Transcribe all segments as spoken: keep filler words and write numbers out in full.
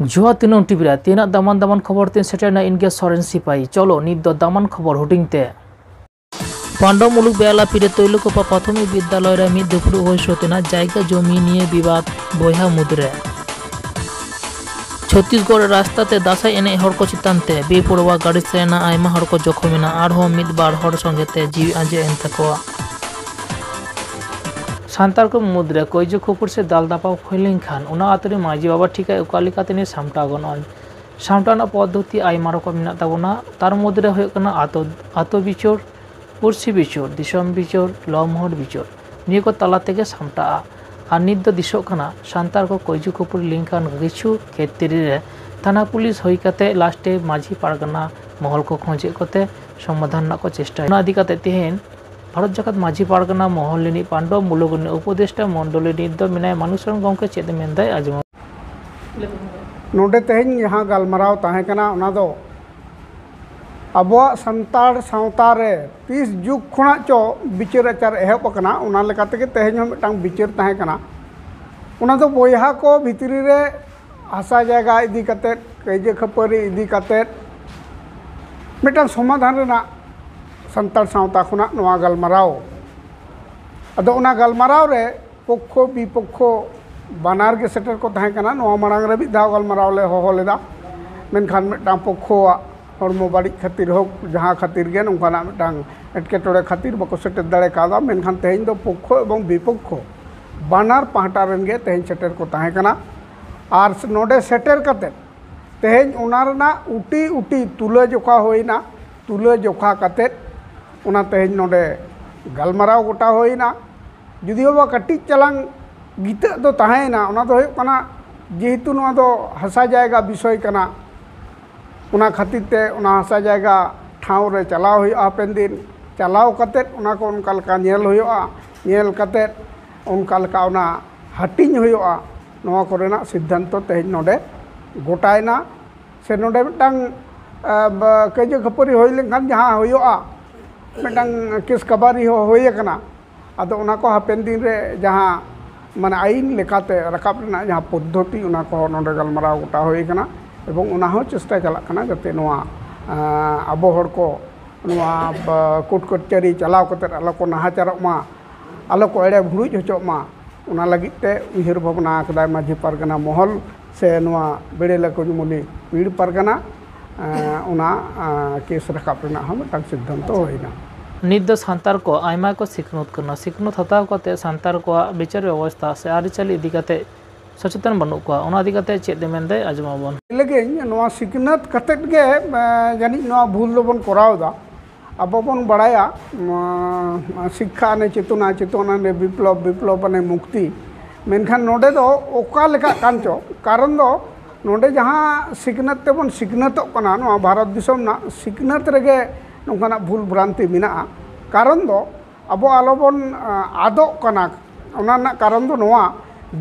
ᱡᱚᱦᱟᱨ ᱛᱤᱱᱟᱹᱢ ᱴᱤᱵᱷᱤ ᱨᱮ ᱛᱮᱱᱟᱜ ᱫᱟᱢᱟᱱ ᱫᱟᱢᱟᱱ ᱠᱷᱚᱵᱚᱨ ᱛᱮᱧ ᱥᱮᱴᱮᱨ ᱮᱱᱟ ᱤᱧ ᱜᱮ ᱥᱚᱨᱮᱱ ᱥᱤᱯᱟᱹᱦᱤ᱾ ᱪᱚᱞᱚ ᱱᱤᱛ ᱫᱚ ᱫᱟᱢᱟᱱ ᱠᱷᱚᱵᱚᱨ ᱦᱩᱰᱤᱧ ᱛᱮ᱾ ᱯᱟᱱᱰᱚᱢ ᱢᱩᱞᱩᱠ ᱵᱮᱭᱟᱞᱟᱯᱤ ᱨᱮ ᱛᱳᱭᱞᱚᱠᱚᱯᱟ ᱯᱨᱟᱛᱷᱚᱢᱤᱠ ᱵᱤᱫᱽᱫᱟᱞᱚᱭ ᱨᱮ ᱢᱤᱫ ᱫᱩᱯᱲᱩᱵ ᱦᱩᱭ ᱥᱟᱹᱛ ᱮᱱᱟ ᱡᱟᱭᱜᱟ ᱡᱚᱢᱤ ᱱᱤᱭᱮ ᱵᱤᱵᱟᱫ ᱵᱚᱭᱦᱟ ᱢᱩᱫᱽᱨᱮ᱾ ᱪᱷᱚᱛᱤᱥᱜᱚᱲ ᱨᱮ ᱨᱟᱥᱛᱟ ᱛᱮ ᱫᱟᱥᱟᱭ ᱮᱱᱮᱡ ᱦᱚᱲ ᱠᱚ ᱪᱮᱛᱟᱱ ᱛᱮ ᱵᱮᱯᱚᱨᱚᱣᱟ ᱜᱟᱹᱰᱤ ᱥᱮᱱ ᱮᱱᱟ, ᱟᱭᱢᱟ ᱦᱚᱲ ᱠᱚ ᱡᱚᱠᱷᱚᱢ ᱮᱱᱟ, ᱟᱨᱦᱚᱸ ᱢᱤᱫ ᱵᱟᱨ ᱦᱚᱲ ᱥᱚᱸᱜᱮ ᱛᱮ ᱡᱤᱣᱤ ᱟᱸᱡᱮᱫ ᱮᱱ ᱛᱟᱠᱚᱣᱟ᱾ ᱥᱟᱱᱛᱟᱲ ᱠᱚ ᱢᱩᱫᱽᱨᱮ ᱠᱟᱹᱭᱡᱟᱹ ᱠᱷᱟᱹᱯᱟᱹᱨᱤ ᱥᱮ ᱫᱟᱞ ᱫᱟᱯᱟᱣ ᱦᱩᱭ ᱞᱮᱱᱠᱷᱟᱱ ᱚᱱᱟ ᱟᱛᱳ ᱨᱮ ᱢᱟᱹᱡᱷᱤ ᱵᱟᱵᱟ ᱴᱷᱤᱠᱟᱹ ᱚᱠᱟ ᱞᱮᱠᱟᱛᱮ ᱱᱤᱭᱟᱹ ᱥᱟᱢᱴᱟᱣ ᱜᱟᱱᱚᱜᱼᱟ᱾ ᱥᱟᱢᱴᱟᱣ ᱨᱮᱱᱟᱜ ᱯᱚᱫᱽᱫᱷᱚᱛᱤ ᱟᱭᱢᱟ ᱨᱚᱠᱚᱢ ᱢᱮᱱᱟᱜ ᱛᱟᱵᱚᱱᱟ, ᱛᱟᱨ ᱢᱚᱫᱽᱫᱷᱮ ᱨᱮ ᱦᱩᱭᱩᱜ ᱠᱟᱱᱟ ᱟᱛᱳ, ᱟᱛᱳ ᱵᱤᱪᱟᱹᱨ, ᱯᱩᱲᱥᱤ ᱵᱤᱪᱟᱹᱨ, ᱫᱤᱥᱚᱢ ᱵᱤᱪᱟᱹᱨ, ᱞᱚᱢᱦᱚᱨ ᱵᱤᱪᱟᱹᱨ, ᱱᱤᱭᱟᱹ ᱠᱚ ᱛᱟᱞᱟ ᱛᱮᱜᱮ ᱥᱟᱢᱴᱟᱜᱼᱟ᱾ ᱟᱨ ᱱᱤᱛ ᱫᱚ ᱫᱤᱥᱚᱜ ᱠᱟᱱᱟ ᱥᱟᱱᱛᱟᱲ ᱠᱚ ᱠᱟᱹᱭᱡᱩ ᱠᱷᱟᱹᱯᱟᱹᱨᱤ ᱞᱮᱱᱠᱷᱟᱱ ᱠᱤᱪᱷᱩ ᱠᱷᱮᱛᱨᱮ ᱨᱮ ᱛᱷᱟᱱᱟ ᱯᱩᱞᱤᱥ ᱦᱩᱭ ᱠᱟᱛᱮ ᱞᱟᱥᱴᱮ ᱢᱟᱹᱡᱷᱤ ᱯᱟᱨᱜᱟᱱᱟ ᱢᱚᱦᱚᱞ ᱠᱚ ᱠᱷᱚᱸᱡᱮᱫ ᱠᱚᱛᱮ ᱥᱚᱢᱟᱫᱷᱟᱱ ᱨᱮᱱᱟᱜ ᱠᱚ ᱪᱮᱥᱴᱟᱭᱟ᱾ ᱚᱱᱟ ᱤᱫᱤ ᱠᱟᱛᱮ ᱛᱮᱦᱮᱧ ᱵᱷᱟᱨᱚᱛ ᱡᱟᱠᱟᱛ ᱢᱟᱹᱡᱷᱤ ᱯᱟᱨᱜᱟᱱᱟ ᱢᱚᱦᱚᱞ ᱨᱤᱱᱤᱡ ᱯᱟᱱᱰᱚᱵ ᱢᱩᱞᱩᱠ ᱨᱤᱱᱤᱡ ᱩᱯᱚᱫᱮᱥᱴᱟ ᱢᱚᱱᱰᱚᱞᱤ ᱱᱤᱛ ᱫᱚ ᱢᱮᱱᱟᱭ ᱢᱟᱱᱩᱥ ᱨᱮᱱ ᱜᱚᱢᱠᱮ ᱪᱮᱫ ᱮ ᱢᱮᱱᱫᱟᱭ ᱟᱸᱡᱚᱢ᱾ ᱱᱚᱰᱮ ᱛᱮᱦᱮᱧ ᱡᱟᱦᱟᱸ ᱜᱟᱞᱢᱟᱨᱟᱣ ᱛᱟᱦᱮᱸ ᱠᱟᱱᱟ, ᱚᱱᱟ ᱫᱚ ᱟᱵᱚᱣᱟᱜ ᱥᱟᱱᱛᱟᱲ ᱥᱟᱶᱛᱟ ᱨᱮ ᱛᱤᱥ ᱡᱩᱜᱽ ᱠᱷᱚᱱᱟᱜ ᱪᱚ ᱵᱤᱪᱟᱹᱨ ᱟᱪᱟᱨ ᱮᱦᱚᱵ ᱟᱠᱟᱱᱟ, ᱚᱱᱟ ᱞᱮᱠᱟ ᱛᱮᱜᱮ ᱛᱮᱦᱮᱧ ᱦᱚᱸ ᱢᱤᱫᱴᱟᱝ ᱵᱤᱪᱟᱹᱨ ᱛᱟᱦᱮᱸ ᱠᱟᱱᱟ᱾ ᱚᱱᱟ ᱫᱚ ᱵᱚᱭᱦᱟ ᱠᱚ ᱵᱷᱤᱛᱨᱤ ᱨᱮ ᱦᱟᱥᱟ ᱡᱟᱭᱜᱟ ᱤᱫᱤ ᱠᱟᱛᱮᱫ, ᱠᱟᱹᱭᱡᱟᱹ ᱠᱷᱟᱹᱯᱟᱹᱨᱤ ᱤᱫᱤ ᱠᱟᱛᱮᱫ ᱢᱤᱫᱴᱟᱝ ᱥᱚᱢᱟᱫᱷᱟᱱ ᱨᱮᱱᱟᱜ ᱥᱟᱱᱛᱟᱲ ᱥᱟᱶᱛᱟ ᱠᱷᱚᱱᱟᱜ ᱱᱚᱣᱟ ᱜᱟᱞᱢᱟᱨᱟᱣ᱾ ᱟᱫᱚ ᱚᱱᱟ ᱜᱟᱞᱢᱟᱨᱟᱣ ᱨᱮ ᱯᱚᱠᱠᱷᱚ ᱵᱤᱯᱚᱠᱠᱷᱚ ᱵᱟᱱᱟᱨ ᱜᱮ ᱥᱮᱴᱮᱨ ᱠᱚ ᱛᱟᱦᱮᱸ ᱠᱟᱱᱟ᱾ ᱱᱚᱣᱟ ᱢᱟᱲᱟᱝ ᱨᱮ ᱢᱤᱫ ᱫᱷᱟᱣ ᱜᱟᱞᱢᱟᱨᱟᱣ ᱞᱮ ᱦᱚᱦᱚ ᱞᱮᱫᱟ, ᱢᱮᱱᱠᱷᱟᱱ ᱢᱤᱫᱴᱟᱝ ᱯᱚᱠᱠᱷᱚᱣᱟᱜ ᱦᱚᱲᱢᱚ ᱵᱟᱹᱲᱤᱡ ᱠᱷᱟᱹᱛᱤᱨ ᱦᱳᱠ, ᱡᱟᱦᱟᱸ ᱠᱷᱟᱹᱛᱤᱨ ᱜᱮ ᱱᱚᱝᱠᱟᱱᱟᱜ ᱢᱤᱫᱴᱟᱝ ᱮᱴᱠᱮᱴᱚᱬᱮ ᱠᱷᱟᱹᱛᱤᱨ ᱵᱟᱠᱚ ᱥᱮᱴᱮᱨ ᱫᱟᱲᱮ ᱠᱟᱣᱫᱟ᱾ ᱢᱮᱱᱠᱷᱟᱱ ᱛᱮᱦᱮᱧ ᱫᱚ ᱯᱚᱠᱠᱷᱚ ᱮᱵᱚᱝ ᱵᱤᱯᱚᱠᱠᱷᱚ ᱵᱟᱱᱟᱨ ᱯᱟᱦᱴᱟ ᱨᱮᱱ ᱜᱮ ᱛᱮᱦᱮᱧ ᱥᱮᱴᱮᱨ ᱠᱚ ᱛᱟᱦᱮᱸ ᱠᱟᱱᱟ᱾ ᱟᱨ ᱱᱚᱰᱮ ᱥᱮᱴᱮᱨ ᱠᱟᱛᱮᱫ ᱛᱮᱦᱮᱧ ᱚᱱᱟ ᱨᱮᱱᱟᱜ ᱩᱴᱤ ᱩᱴᱤ ᱛᱩᱞᱟᱹ ᱡᱚᱠᱷᱟ ᱦᱩᱭᱱᱟ᱾ ᱛᱩᱞᱟᱹ ᱡᱚᱠᱷᱟ ᱠᱟᱛᱮᱫ ᱚᱱᱟ ᱛᱮᱦᱮᱧ ᱱᱚᱰᱮ ᱜᱟᱞᱢᱟᱨᱟᱣ ᱜᱚᱴᱟ ᱦᱩᱭᱱᱟ᱾ ᱡᱩᱫᱤ ᱵᱟᱵᱟ ᱠᱟᱹᱴᱤᱡ ᱪᱟᱞᱟᱝ ᱜᱤᱛᱟᱹᱜ ᱫᱚ ᱛᱟᱦᱮᱸᱭᱮᱱᱟ, ᱚᱱᱟ ᱫᱚ ᱦᱩᱭᱩᱜ ᱠᱟᱱᱟ, ᱡᱮᱦᱮᱛᱩ ᱱᱚᱣᱟ ᱫᱚ ᱦᱟᱥᱟ ᱡᱟᱭᱜᱟ ᱵᱤᱥᱚᱭ ᱠᱟᱱᱟ, ᱚᱱᱟ ᱠᱷᱟᱹᱛᱤᱨ ᱛᱮ ᱚᱱᱟ ᱦᱟᱥᱟ ᱡᱟᱭᱜᱟ ᱴᱷᱟᱶ ᱨᱮ ᱪᱟᱞᱟᱣ ᱦᱩᱭᱩᱜᱼᱟ ᱦᱟᱯᱮᱱ ᱫᱤᱱ᱾ ᱪᱟᱞᱟᱣ ᱠᱟᱛᱮᱫ ᱚᱱᱟ ᱠᱚ ᱚᱱᱠᱟ ᱞᱮᱠᱟ ᱧᱮᱞ ᱦᱩᱭᱩᱜᱼᱟ, ᱧᱮᱞ ᱠᱟᱛᱮᱫ ᱚᱱᱠᱟ ᱞᱮᱠᱟ ᱚᱱᱟ ᱦᱟᱹᱴᱤᱧ ᱦᱩᱭᱩᱜᱼᱟ᱾ ᱱᱚᱣᱟ ᱠᱚᱨᱮᱱᱟᱜ ᱥᱤᱫᱽᱫᱷᱟᱱᱛᱚ ᱛᱮᱦᱮᱧ ᱱᱚᱰᱮ ᱜᱚᱴᱟᱭᱮᱱᱟ᱾ ᱥᱮ ᱱᱚᱰᱮ ᱢᱤᱫᱴᱟᱝ, ᱟ, ᱵᱟ-, ᱠᱟᱹᱭᱡᱟᱹ ᱠᱷᱟᱹᱯᱟᱹᱨᱤ ᱦᱩᱭ ᱞᱮᱱᱠᱷᱟᱱ ᱡᱟᱦᱟᱸ ᱦᱩᱭᱩᱜᱼᱟ, ᱢᱤᱫᱴᱟᱝ ᱠᱮᱥ ᱠᱟᱵᱟᱨᱤ ᱦᱚᱸ ᱦᱩᱭ ᱟᱠᱟᱱᱟ᱾ ᱟᱫᱚ ᱚᱱᱟ ᱠᱚ ᱦᱟᱯᱮᱱ ᱫᱤᱱ ᱨᱮ ᱡᱟᱦᱟᱸ ᱢᱟᱱᱮ ᱟᱹᱭᱤᱱ ᱞᱮᱠᱟᱛᱮ ᱨᱟᱠᱟᱵ ᱨᱮᱱᱟᱜ ᱡᱟᱦᱟᱸ ᱯᱚᱫᱽᱫᱷᱚᱛᱤ, ᱚᱱᱟ ᱠᱚᱦᱚᱸ ᱱᱚᱰᱮ ᱜᱟᱞᱢᱟᱨᱟᱣ ᱜᱚᱴᱟ ᱦᱩᱭ ᱟᱠᱟᱱᱟ᱾ ᱮᱵᱚᱝ ᱚᱱᱟ ᱦᱚᱸ ᱪᱮᱥᱴᱟ ᱪᱟᱞᱟᱜ ᱠᱟᱱᱟ ᱡᱟᱛᱮ ᱱᱚᱣᱟ, ᱟᱸ, ᱟᱵᱚ ᱦᱚᱲ ᱠᱚ ᱱᱚᱣᱟ, ᱵᱟ, ᱠᱳᱨᱴ ᱠᱟᱹᱪᱷᱟᱹᱨᱤ ᱪᱟᱞᱟᱣ ᱠᱟᱛᱮ ᱟᱞᱚ ᱠᱚ ᱱᱟᱦᱟᱪᱟᱨᱚᱜ ᱢᱟ, ᱟᱞᱚ ᱠᱚ ᱮᱲᱮ ᱵᱷᱩᱲᱩᱡ ᱦᱚᱪᱚᱜ ᱢᱟ, ᱚᱱᱟ ᱞᱟᱹᱜᱤᱫ ᱛᱮ ᱩᱭᱦᱟᱹᱨ ᱵᱷᱟᱵᱽᱱᱟ ᱟᱠᱟᱫᱟᱭ ᱢᱟᱹᱡᱷᱤ ᱯᱟᱨᱜᱟᱱᱟ ᱢᱚᱦᱚᱞ ᱥᱮ ᱱᱚᱣᱟ ᱵᱮᱲᱮᱞᱟ ᱠᱚᱧᱩᱢᱚᱞᱤ ᱯᱤᱲ ᱯᱟᱨᱜᱟᱱᱟ, ᱮᱸ, ᱚᱱᱟ, ᱮᱸ, ᱠᱮᱥ ᱨᱟᱠᱟᱵ ᱨᱮᱱᱟᱜ ᱦᱚᱸ ᱢᱤᱫᱴᱟᱝ ᱥᱤᱫᱽᱫᱷᱟᱱᱛᱚ ᱦᱩᱭᱱᱟ᱾ ᱱᱤᱛ ᱫᱚ ᱥᱟᱱᱛᱟᱲ ᱠᱚ ᱟᱭᱢᱟ ᱠᱚ ᱥᱤᱠᱷᱱᱟᱹᱛ ᱠᱟᱱᱟ᱾ ᱥᱤᱠᱷᱱᱟᱹᱛ ᱦᱟᱛᱟᱣ ᱠᱟᱛᱮ ᱥᱟᱱᱛᱟᱲ ᱠᱚᱣᱟᱜ ᱵᱤᱪᱟᱹᱨ ᱵᱮᱵᱚᱥᱛᱷᱟ ᱥᱮ ᱟᱹᱨᱤᱪᱟᱹᱞᱤ ᱤᱫᱤ ᱠᱟᱛᱮ ᱥᱚᱪᱮᱛᱚᱱ ᱵᱟᱹᱱᱩᱜ ᱠᱚᱣᱟ᱾ ᱚᱱᱟ ᱤᱫᱤ ᱠᱟᱛᱮ ᱪᱮᱫ ᱮ ᱢᱮᱱᱫᱟᱭ, ᱟᱸᱡᱚᱢ ᱟᱵᱚᱱ᱾ ᱞᱟᱹᱜᱤᱫ ᱱᱚᱣᱟ ᱥᱤᱠᱷᱱᱟᱹᱛ ᱠᱟᱛᱮᱫ ᱜᱮ, ᱮᱸ, ᱡᱟᱹᱱᱤᱡ ᱱᱚᱣᱟ ᱵᱷᱩᱞ ᱫᱚᱵᱚᱱ ᱠᱚᱨᱟᱣ ᱮᱫᱟ᱾ ᱟᱵᱚ ᱵᱚᱱ ᱵᱟᱲᱟᱭᱟ, ᱩᱸ, ᱥᱤᱠᱠᱷᱟ ᱟᱱᱮ ᱪᱮᱛᱚᱱᱟ, ᱪᱮᱛᱚᱱᱟ ᱟᱱᱮ ᱵᱤᱯᱞᱚᱵ, ᱵᱤᱯᱞᱚᱵ ᱟᱱᱮ ᱢᱩᱠᱛᱤ᱾ ᱢᱮᱱᱠᱷᱟᱱ ᱱᱚᱰᱮ ᱫᱚ ᱚᱠᱟ ᱞᱮᱠᱟᱜ ᱠᱟᱱ ᱪᱚ, ᱠᱟᱨᱚᱱ ᱫᱚ ᱱᱚᱰᱮ ᱡᱟᱦᱟᱸ ᱥᱤᱠᱷᱱᱟᱹᱛ ᱛᱮᱵᱚᱱ ᱥᱤᱠᱷᱱᱟᱹᱛᱚᱜ ᱠᱟᱱᱟ, ᱱᱚᱣᱟ ᱵᱷᱟᱨᱚᱛ ᱫᱤᱥᱚᱢ ᱨᱮᱱᱟᱜ ᱥᱤᱠᱷᱱᱟᱹᱛ ᱨᱮᱜᱮ ᱱᱚᱝᱠᱟᱱᱟᱜ ᱵᱷᱩᱞ ᱵᱷᱨᱟᱱᱛᱤ ᱢᱮᱱᱟᱜᱼᱟ᱾ ᱠᱟᱨᱚᱱ ᱫᱚ ᱟᱵᱚ ᱟᱞᱚᱵᱚᱱ, ᱟᱸ, ᱟᱫᱚᱜ ᱠᱟᱱᱟ᱾ ᱚᱱᱟ ᱨᱮᱱᱟᱜ ᱠᱟᱨᱚᱱ ᱫᱚ ᱱᱚᱣᱟ,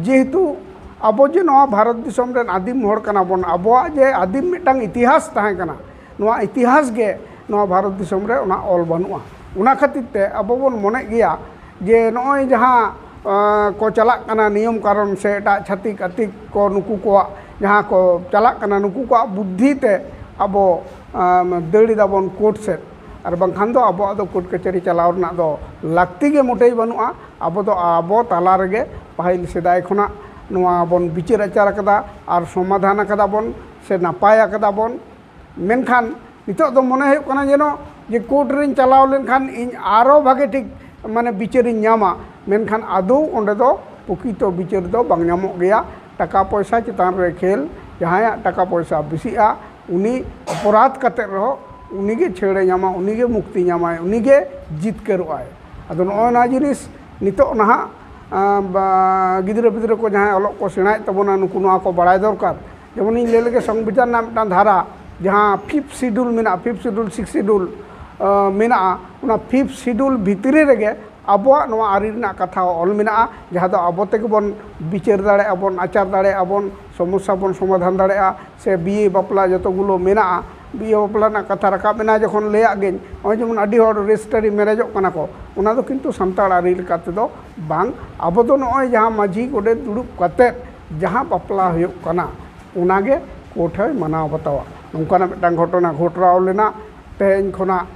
ᱡᱮᱦᱮᱛᱩ ᱟᱵᱚ ᱡᱮ ᱱᱚᱣᱟ ᱵᱷᱟᱨᱚᱛ ᱫᱤᱥᱚᱢ ᱨᱮᱱ ᱟᱹᱫᱤᱢ ᱦᱚᱲ ᱠᱟᱱᱟ ᱵᱚᱱ, ᱟᱵᱚᱣᱟᱜ ᱡᱮ ᱟᱹᱫᱤᱢ ᱢᱤᱫᱴᱟᱝ ᱤᱛᱤᱦᱟᱥ ᱛᱟᱦᱮᱸ ᱠᱟᱱᱟ, ᱱᱚᱣᱟ ᱤᱛᱤᱦᱟᱥ ᱜᱮ ᱱᱚᱣᱟ ᱵᱷᱟᱨᱚᱛ ᱫᱤᱥᱚᱢ ᱨᱮ ᱚᱱᱟ ᱚᱞ ᱵᱟᱹᱱᱩᱜᱼᱟ᱾ ᱚᱱᱟ ᱠᱷᱟᱹᱛᱤᱨ ᱛᱮ ᱟᱵᱚ ᱵᱚᱱ ᱢᱚᱱᱮᱜ ᱜᱮᱭᱟ ᱡᱮ ᱱᱚᱜᱼᱚᱭ ᱡᱟᱦᱟᱸ, ᱟᱸ, ᱠᱚ ᱪᱟᱞᱟᱜ ᱠᱟᱱᱟ ᱱᱤᱭᱚᱢ ᱠᱟᱨᱚᱱ ᱥᱮ ᱮᱴᱟᱜ ᱪᱷᱟᱹᱛᱤᱠ ᱟᱹᱛᱤᱠ ᱠᱚ, ᱱᱩᱠᱩ ᱠᱚᱣᱟᱜ ᱡᱟᱦᱟᱸ ᱠᱚ ᱪᱟᱞᱟᱜ ᱠᱟᱱᱟ, ᱱᱩᱠᱩ ᱠᱚᱣᱟᱜ ᱵᱩᱫᱽᱫᱷᱤ ᱛᱮ ᱟᱵᱚ, ᱟᱸ, ᱫᱟᱹᱲ ᱮᱫᱟᱵᱚᱱ ᱠᱳᱨᱴ ᱥᱮᱫ᱾ ᱟᱨ ᱵᱟᱝᱠᱷᱟᱱ ᱫᱚ ᱟᱵᱚᱣᱟᱜ ᱫᱚ ᱠᱳᱨᱴ ᱠᱟᱹᱪᱷᱟᱹᱨᱤ ᱪᱟᱞᱟᱣ ᱨᱮᱱᱟᱜ ᱫᱚ ᱞᱟᱹᱠᱛᱤ ᱜᱮ ᱢᱚᱴᱮᱭ ᱵᱟᱹᱱᱩᱜᱼᱟ᱾ ᱟᱵᱚ ᱫᱚ ᱟᱵᱚ ᱛᱟᱞᱟ ᱨᱮᱜᱮ ᱯᱟᱹᱦᱤᱞ ᱥᱮᱫᱟᱭ ᱠᱷᱚᱱᱟᱜ ᱱᱚᱣᱟ ᱵᱚᱱ ᱵᱤᱪᱟᱹᱨ ᱟᱪᱟᱨ ᱟᱠᱟᱫᱟ ᱟᱨ ᱥᱚᱢᱟᱫᱷᱟᱱ ᱟᱠᱟᱫᱟ ᱵᱚᱱ ᱥᱮ ᱱᱟᱯᱟᱭ ᱟᱠᱟᱫᱟ ᱵᱚᱱ᱾ ᱢᱮᱱᱠᱷᱟᱱ ᱱᱤᱛᱚᱜ ᱫᱚ ᱢᱚᱱᱮ ᱦᱩᱭᱩᱜ ᱠᱟᱱᱟ ᱡᱮᱱᱚ ᱡᱮ ᱠᱳᱨᱴ ᱨᱤᱧ ᱪᱟᱞᱟᱣ ᱞᱮᱱᱠᱷᱟᱱ ᱤᱧ ᱟᱨᱚ ᱵᱷᱟᱜᱮ ᱴᱷᱤᱠ, ᱢᱟᱱᱮ, ᱵᱤᱪᱟᱹᱨᱤᱧ ᱧᱟᱢᱟ, ᱢᱮᱱᱠᱷᱟᱱ ᱟᱫᱚ ᱚᱸᱰᱮ ᱫᱚ ᱯᱨᱚᱠᱤᱛᱚ ᱵᱤᱪᱟᱹᱨ ᱫᱚ ᱵᱟᱝ ᱧᱟᱢᱚᱜ ᱜᱮᱭᱟ᱾ ᱴᱟᱠᱟ ᱯᱚᱭᱥᱟ ᱪᱮᱛᱟᱱ ᱨᱮ ᱠᱷᱮᱞ, ᱡᱟᱦᱟᱸᱭᱟᱜ ᱴᱟᱠᱟ ᱯᱚᱭᱥᱟ ᱵᱮᱥᱤᱜᱼᱟ, ᱩᱱᱤ ᱚᱯᱚᱨᱟᱫᱷ ᱠᱟᱛᱮ ᱨᱮᱦᱚᱸ ᱩᱱᱤᱜᱮ ᱪᱷᱟᱹᱲᱮ ᱧᱟᱢᱟ, ᱩᱱᱤᱜᱮ ᱢᱩᱠᱛᱤ ᱧᱟᱢᱟᱭ, ᱩᱱᱤᱜᱮ ᱡᱤᱛᱠᱟᱹᱨᱚᱜᱼᱟᱭ᱾ ᱟᱫᱚ ᱱᱚᱜᱼᱚᱭ ᱱᱚᱣᱟ ᱡᱤᱱᱤᱥ ᱱᱤᱛᱚᱜ ᱱᱟᱦᱟᱜ, ᱟᱸ, ᱵᱟ-, ᱜᱤᱫᱽᱨᱟᱹ ᱯᱤᱫᱽᱨᱟᱹ ᱠᱚ ᱡᱟᱦᱟᱸᱭ ᱚᱞᱚᱜ ᱠᱚ ᱥᱮᱬᱟᱭᱮᱫ ᱛᱟᱵᱚᱱᱟ, ᱱᱩᱠᱩ ᱱᱚᱣᱟ ᱠᱚ ᱵᱟᱲᱟᱭ ᱫᱚᱨᱠᱟᱨ᱾ ᱡᱮᱢᱚᱱᱤᱧ ᱞᱟᱹᱭ ᱞᱮᱜᱮ, ᱥᱚᱝᱵᱤᱫᱷᱟᱱ ᱨᱮᱱᱟᱜ ᱢᱤᱫᱴᱟᱝ ᱫᱷᱟᱨᱟ, ᱡᱟᱦᱟᱸ ᱯᱷᱤᱯᱛᱷ ᱥᱤᱰᱩᱞ ᱢᱮᱱᱟᱜᱼᱟ, ᱯᱷᱤᱯᱛᱷ ᱥᱤᱰᱩᱞ, ᱥᱤᱠᱥᱛᱷ ᱥᱤᱰᱩᱞ, ᱟᱸ, ᱢᱮᱱᱟᱜᱼᱟ, ᱚᱱᱟ ᱯᱷᱤᱯᱛᱷ ᱥᱤᱰᱩᱞ ᱵᱷᱤᱛᱨᱤ ᱨᱮᱜᱮ ᱟᱵᱚᱣᱟᱜ ᱱᱚᱣᱟ ᱟᱹᱨᱤ ᱨᱮᱱᱟᱜ ᱠᱟᱛᱷᱟ ᱚᱞ ᱢᱮᱱᱟᱜᱼᱟ, ᱡᱟᱦᱟᱸ ᱫᱚ ᱟᱵᱚ ᱛᱮᱜᱮ ᱵᱚᱱ ᱵᱤᱪᱟᱹᱨ ᱫᱟᱲᱮᱭᱟᱜᱼᱟ ᱵᱚᱱ, ᱟᱪᱟᱨ ᱫᱟᱲᱮᱭᱟᱜᱼᱟ ᱵᱚᱱ, ᱥᱚᱢᱚᱥᱥᱟ ᱵᱚᱱ ᱥᱚᱢᱟᱫᱷᱟᱱ ᱫᱟᱲᱮᱭᱟᱜᱼᱟ, ᱥᱮ ᱵᱤᱭᱮ ᱵᱟᱯᱞᱟ ᱡᱚᱛᱚ ᱜᱩᱞᱳ ᱢᱮᱱᱟᱜᱼᱟ, ᱵᱤᱦᱟᱹ ᱵᱟᱯᱞᱟ ᱨᱮᱱᱟᱜ ᱠᱟᱛᱷᱟ ᱨᱟᱠᱟᱵ ᱮᱱᱟ ᱡᱚᱠᱷᱚᱱ, ᱞᱟᱹᱭᱟᱜ ᱜᱤᱧ, ᱱᱚᱜᱼᱚᱭ ᱡᱮᱢᱚᱱ ᱟᱹᱰᱤ ᱦᱚᱲ ᱨᱮᱡᱤᱥᱴᱟᱨᱤ ᱢᱮᱨᱮᱡᱚᱜ ᱠᱟᱱᱟ ᱠᱚ, ᱚᱱᱟ ᱫᱚ ᱠᱤᱱᱛᱩ ᱥᱟᱱᱛᱟᱲ ᱟᱹᱨᱤ ᱞᱮᱠᱟ ᱛᱮᱫᱚ ᱵᱟᱝ᱾ ᱟᱵᱚ ᱫᱚ ᱱᱚᱜᱼᱚᱭ ᱡᱟᱦᱟᱸ ᱢᱟᱹᱡᱷᱤ ᱜᱚᱰᱮᱛ ᱫᱩᱲᱩᱵ ᱠᱟᱛᱮᱫ ᱡᱟᱦᱟᱸ ᱵᱟᱯᱞᱟ ᱦᱩᱭᱩᱜ ᱠᱟᱱᱟ, ᱚᱱᱟᱜᱮ ᱠᱳᱨᱴ ᱦᱚᱸᱭ ᱢᱟᱱᱟᱣ ᱵᱟᱛᱟᱣᱟ᱾ ᱱᱚᱝᱠᱟᱱᱟᱜ ᱢᱤᱫᱴᱟᱝ ᱜᱷᱚᱴᱚᱱᱟ ᱜᱷᱚᱴᱨᱟᱣ ᱞᱮᱱᱟ ᱛᱮᱦᱮᱧ ᱠᱷᱚᱱᱟᱜ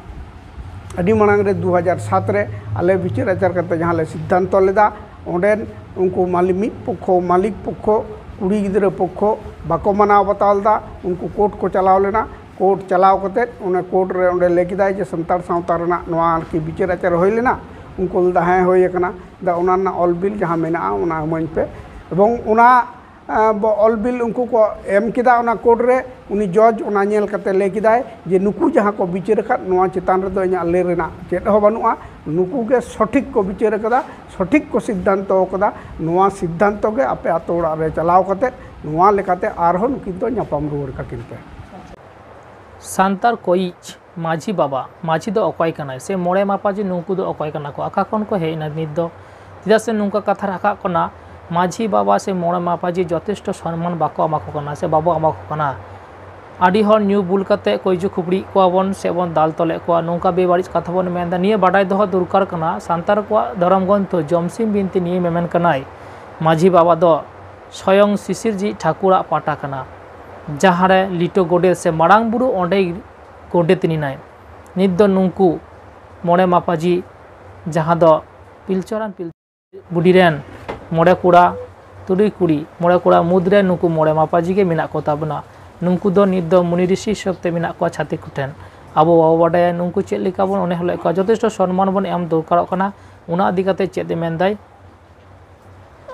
ᱟᱹᱰᱤ ᱢᱟᱲᱟᱝ ᱨᱮ, ᱫᱩ ᱦᱟᱡᱟᱨ ᱥᱟᱛ ᱨᱮ ᱟᱞᱮ ᱵᱤᱪᱟᱹᱨ ᱟᱪᱟᱨ ᱠᱟᱛᱮ ᱡᱟᱦᱟᱸ ᱞᱮ ᱥᱤᱫᱽᱫᱷᱟᱱᱛᱚ ᱞᱮᱫᱟ, ᱚᱸᱰᱮᱱ ᱩᱱᱠᱩ ᱢᱟᱹᱞᱤ-, ᱢᱤᱫ ᱯᱚᱠᱠᱷᱚ, ᱢᱟᱹᱞᱤᱠ ᱯᱚᱠᱠᱷᱚ, ᱠᱩᱲᱤ ᱜᱤᱫᱽᱨᱟᱹ ᱯᱚᱠᱠᱷᱚ ᱵᱟᱠᱚ ᱢᱟᱱᱟᱣ ᱵᱟᱛᱟᱣ ᱞᱮᱫᱟ᱾ ᱩᱱᱠᱩ ᱠᱳᱨᱴ ᱠᱚ ᱪᱟᱞᱟᱣ ᱞᱮᱱᱟ᱾ ᱠᱳᱨᱴ ᱪᱟᱞᱟᱣ ᱠᱟᱛᱮ ᱚᱱᱟ ᱠᱳᱨᱴ ᱨᱮ ᱚᱸᱰᱮ ᱞᱟᱹᱭ ᱠᱮᱫᱟᱭ ᱡᱮ ᱥᱟᱱᱛᱟᱲ ᱥᱟᱶᱛᱟ ᱨᱮᱱᱟᱜ ᱱᱚᱣᱟ ᱟᱨᱠᱤ ᱵᱤᱪᱟᱹᱨ ᱟᱪᱟᱨ ᱦᱩᱭ ᱞᱮᱱᱟ᱾ ᱩᱱᱠᱩ ᱞᱟᱹᱭᱫᱟ, "ᱦᱮᱸ, ᱦᱩᱭ ᱟᱠᱟᱱᱟ᱾" ᱫᱟ ᱚᱱᱟ ᱨᱮᱱᱟᱜ ᱚᱞ ᱵᱤᱞ ᱡᱟᱦᱟᱸ ᱢᱮᱱᱟᱜᱼᱟ, ᱚᱱᱟ ᱤᱢᱟᱹᱧ ᱯᱮ᱾ ᱮᱵᱚᱝ ᱚᱱᱟ ᱟᱸ, ᱵᱚ-, ᱚᱞ ᱵᱤᱞ ᱩᱱᱠᱩ ᱠᱚ ᱮᱢ ᱠᱮᱫᱟ ᱚᱱᱟ ᱠᱳᱨᱴ ᱨᱮ᱾ ᱩᱱᱤ ᱡᱚᱡᱽ ᱚᱱᱟ ᱧᱮᱞ ᱠᱟᱛᱮ ᱞᱟᱹᱭ ᱠᱮᱫᱟᱭ ᱡᱮ ᱱᱩᱠᱩ ᱡᱟᱦᱟᱸ ᱠᱚ ᱵᱤᱪᱟᱹᱨ ᱟᱠᱟᱫ, ᱱᱚᱣᱟ ᱪᱮᱛᱟᱱ ᱨᱮᱫᱚ ᱤᱧᱟᱹᱜ ᱞᱟᱹᱭ ᱨᱮᱱᱟᱜ ᱪᱮᱫ ᱦᱚᱸ ᱵᱟᱹᱱᱩᱜᱼᱟ᱾ ᱱᱩᱠᱩ ᱜᱮ ᱥᱚᱴᱷᱤᱠ ᱠᱚ ᱵᱤᱪᱟᱹᱨ ᱟᱠᱟᱫᱟ, ᱥᱚᱴᱷᱤᱠ ᱠᱚ ᱥᱤᱫᱽᱫᱷᱟᱱᱛᱚ ᱟᱠᱟᱫᱟ᱾ ᱱᱚᱣᱟ ᱥᱤᱫᱽᱫᱷᱟᱱᱛᱚ ᱜᱮ ᱟᱯᱮ ᱟᱛᱳ ᱚᱲᱟᱜ ᱨᱮ ᱪᱟᱞᱟᱣ ᱠᱟᱛᱮ ᱱᱚᱣᱟ ᱞᱮᱠᱟᱛᱮ ᱟᱨᱦᱚᱸ ᱱᱩᱠᱤᱱ ᱫᱚ ᱧᱟᱯᱟᱢ ᱨᱩᱣᱟᱹᱲ ᱠᱟᱠᱤᱱ ᱯᱮ᱾ ᱥᱟᱱᱛᱟᱲ ᱠᱚᱭᱤᱡ ᱢᱟᱹᱡᱷᱤ ᱵᱟᱵᱟ, ᱢᱟᱹᱡᱷᱤ ᱫᱚ ᱚᱠᱚᱭ ᱠᱟᱱᱟᱭ? ᱥᱮ ᱢᱚᱬᱮ ᱢᱟᱯᱟᱡᱤ, ᱱᱩᱠᱩ ᱫᱚ ᱚᱠᱚᱭ ᱠᱟᱱᱟ ᱠᱚ? ᱚᱠᱟ ᱠᱷᱚᱱ ᱠᱚ ᱦᱮᱡ ᱮᱱᱟ ᱱᱤᱛ ᱫᱚ? ᱪᱮᱫᱟᱜ ᱥᱮ ᱱᱚᱝᱠᱟ ᱠᱟᱛᱷᱟ ᱨᱟᱠᱟᱵ ᱠᱟᱱᱟ, ᱢᱟᱹᱡᱷᱤ ᱵᱟᱵᱟ ᱥᱮ ᱢᱚᱬᱮ ᱢᱟᱯᱟᱡᱤ ᱡᱚᱛᱷᱮᱥᱴᱚ ᱥᱚᱱᱢᱟᱱ ᱵᱟᱠᱚ ᱮᱢᱟ ᱠᱚ ᱠᱟᱱᱟ ᱥᱮ ᱵᱟᱵᱚ ᱮᱢᱟ ᱠᱚ ᱠᱟᱱᱟ᱾ ᱟᱹᱰᱤ ᱦᱚᱲ ᱧᱩ ᱵᱩᱞ ᱠᱟᱛᱮ ᱠᱚᱭᱡᱩ ᱠᱷᱩᱯᱲᱤᱭᱮᱫ ᱠᱚᱣᱟ ᱵᱚᱱ ᱥᱮ ᱵᱚᱱ ᱫᱟᱞ ᱛᱚᱞᱮᱫ ᱠᱚᱣᱟ, ᱱᱚᱝᱠᱟ ᱵᱮᱵᱟᱹᱲᱤᱡ ᱠᱟᱛᱷᱟ ᱵᱚᱱ ᱢᱮᱱᱫᱟ᱾ ᱱᱤᱭᱟᱹ ᱵᱟᱰᱟᱭ ᱫᱚᱦᱚ ᱫᱚᱨᱠᱟᱨ ᱠᱟᱱᱟ᱾ ᱥᱟᱱᱛᱟᱲ ᱠᱚᱣᱟᱜ ᱫᱷᱚᱨᱚᱢ ᱜᱨᱚᱱᱛᱷᱚ ᱡᱚᱢᱥᱤᱢ ᱵᱤᱱᱛᱤ ᱱᱤᱭᱟᱹ ᱢᱮᱢᱮᱱ ᱠᱟᱱᱟᱭ, ᱢᱟᱹᱡᱷᱤ ᱵᱟᱵᱟ ᱫᱚ ᱥᱚᱭᱚᱝ ᱥᱤᱥᱤᱨᱡᱤᱡ ᱴᱷᱟᱹᱠᱩᱨᱟᱜ ᱯᱟᱴᱟ ᱠᱟᱱᱟ, ᱡᱟᱦᱟᱸ ᱨᱮ ᱞᱤᱴᱟᱹ ᱜᱚᱰᱮᱛ ᱥᱮ ᱢᱟᱨᱟᱝ ᱵᱩᱨᱩ ᱚᱸᱰᱮᱭ ᱜᱚᱰᱮᱛ ᱞᱮᱱᱟᱭ᱾ ᱱᱤᱛ ᱫᱚ ᱱᱩᱠᱩ ᱢᱚᱬᱮ ᱢᱟᱯᱟᱡᱤ, ᱡᱟᱦᱟᱸ ᱫᱚ ᱯᱤᱞᱪᱩ ᱦᱟᱲᱟᱢ ᱯᱤᱞᱪᱩ ᱵᱩᱰᱷᱤ ᱨᱮᱱ ᱢᱚᱬᱮ ᱠᱚᱲᱟ ᱛᱩᱨᱩᱭ ᱠᱩᱲᱤ, ᱢᱚᱬᱮ ᱠᱚᱲᱟ ᱢᱩᱫᱽᱨᱮ ᱱᱩᱠᱩ ᱢᱚᱬᱮ ᱢᱟᱯᱟᱡᱤ ᱜᱮ ᱢᱮᱱᱟᱜ ᱠᱚ ᱛᱟᱵᱚᱱᱟ᱾ ᱱᱩᱠᱩ ᱫᱚ ᱱᱤᱛ ᱫᱚ ᱢᱩᱱᱤ ᱨᱤᱥᱤ ᱦᱤᱥᱟᱹᱵ ᱛᱮ ᱢᱮᱱᱟᱜ ᱠᱚᱣᱟ ᱪᱷᱟᱹᱛᱤᱠ ᱠᱚᱴᱷᱮᱱ᱾ ᱟᱵᱚ ᱵᱟᱵᱚ ᱵᱟᱰᱟᱭᱟ ᱱᱩᱠᱩ ᱪᱮᱫ ᱞᱮᱠᱟ ᱵᱚᱱ ᱚᱱᱮ ᱦᱤᱞᱳᱜ ᱠᱚᱣᱟ, ᱡᱚᱛᱷᱮᱥᱴᱚ ᱥᱚᱱᱢᱟᱱ ᱵᱚᱱ ᱮᱢ ᱫᱚᱨᱠᱟᱨᱚᱜ ᱠᱟᱱᱟ᱾ ᱚᱱᱟ ᱤᱫᱤ ᱠᱟᱛᱮ ᱪᱮᱫ ᱮ ᱢᱮᱱᱫᱟᱭ?